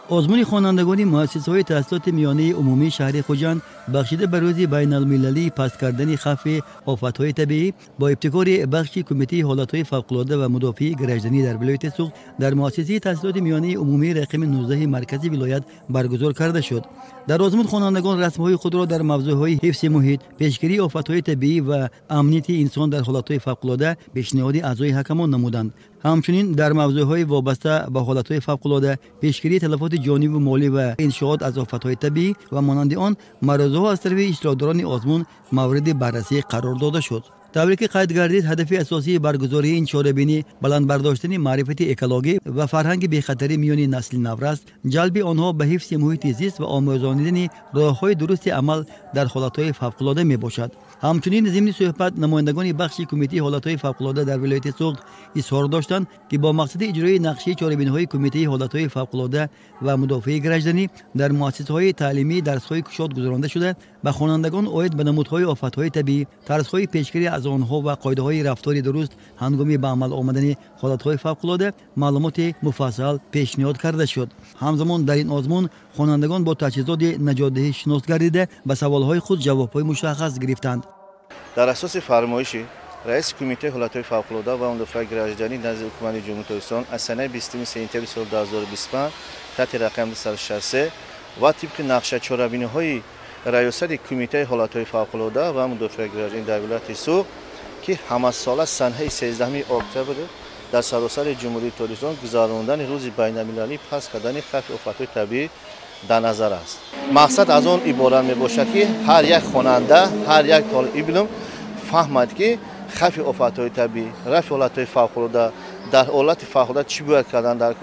Озмуни хонандагони муассисаҳои таҳсилоти миёнаи умумии шаҳри Хуҷанд, бахшида ба рӯзи байналмилалии паст кардани хавфи офатҳои табиӣ, бо ибтикори бахши Кумитаи ҳолатҳои фавқулода ва мудофиаи гражданӣ дар вилояти Суғд дар муассисаи таҳсилоти миёнаи умумии рақами 19 маркази вилоят баргузор карда шуд. Дар озмун хонандагон расмҳои худро дар мавзӯъҳои ҳифзи муҳит, пешгирии офатҳои табиӣ ва амнияти инсон дар ҳолатҳои фавқулода пешниҳоди аъзои ҳакамон намуданд. Ҳамчунин дар мавзӯъҳои вобаста ба ҳолатҳои фавқулода, пешгирии талафоти ҷониву молӣ ва иншоот аз офатҳои табиӣ ва монанди он маърӯзаҳо аз тарафи иштирокдорони озмун мавриди баррасӣ қарор дода шуд. Тавре ки қайд гардид, ҳадафи асосии баргузории ин чорабинӣ баланд бардоштани маърифати экологӣ ва фарҳанги бехатарӣ миёни насли навраст, ҷалби онҳо ба ҳифзи муҳити зист ва омӯзонидани роҳҳои дурусти амал дар ҳолатҳои фавқулода мебошад. Ҳамчунин зимни суҳбат намояндагони бахши Кумитаи ҳолатҳои фавқулода дар вилояти Суғд изҳор доштанд, ки бо мақсади иҷрои нақшаи чорабиниҳои Кумитаи ҳолатҳои фавқулода ва мудофиаи гражданӣ дар муассисаҳои таълимӣ дарсҳои кушод гузаронда шуда, ба хонандагон оид ба намудҳои офатҳои табиӣ, тарзҳои пешгирӣ аз онҳо ва қоидаҳои рафтори дуруст ҳангоми ба амал омадани ҳолатҳои фавқулода маълумоти муфассал пешниҳод карда шуд. Ҳамзамон дар ин озмун хонандагон бо таҷҳизоти наҷотдиҳӣ шинос гардида, ба саволҳои худ ҷавобҳои мушаххас гирифтанд. Дар асоси фармоиши раиси Кумитаи ҳолатҳои фавқулода ва мудофиаи гражданӣ назди Ҳукумати Ҷумҳурии Тоҷикистон аз санаи 20 сентябри соли 2025 таҳти рақами 263 ва тибқи нақша чорабиниҳои раёсати Кумитаи ҳолатҳои фавқулода ва мудофиаи гражданӣ дар вилояти Суғд, ки ҳамасола санаи 13 октябр дар саросари Ҷумҳурии Тоҷикистон гузарондани рӯзи байналмилалии паст кардани хавфи офатҳои табиӣ дар назар аст. Мақсад аз он иборат мебошад, ки ҳар як хонанда, ҳар як толиби илм фаҳмад, ки хавфи офатҳои табиӣ, рафъи ҳолатҳои фавқулода, дар ҳолати фавқулода чӣ бояд кардан, дар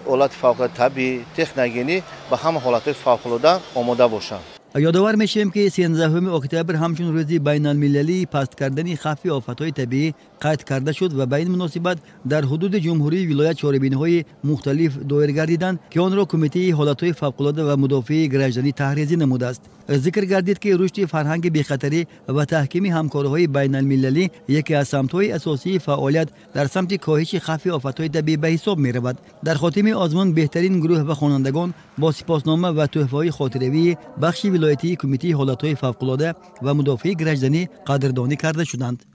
ҳолати фавқулода табиӣ, техногенӣ ба ҳама ҳолатҳои фавқулода омода бошанд. Ёдовар мешавем, ки 13 октябр ҳамчун рӯзи байналмилалии паст кардани хавфи офатҳои табиӣ қайд карда шуд ва ба ин муносибат дар ҳудуди ҷумҳурии вилоят чорабиниҳои мухталиф доир гардиданд, ки онро Кумитаи ҳолатҳои фавқулода ва мудофиаи гражданӣ таҳризӣ намудааст. Зикр гардид, ки рушди фарҳанги бехатарӣ ва таҳкими ҳамкориҳои байналмилалӣ яке аз самтҳои асосии фаъолият дар самти коҳиши хавфи офатҳои табиӣ ба ҳисоб меравад. Дар хотими озмун беҳтарин гурӯҳ ва хонандагон бо сипоснома ва тӯҳфаҳои хотиравии бахши вилоятии Кумитаи ҳолатҳои фавқулода ва мудофиаи гражданӣ қадрдонӣ карда шуданд.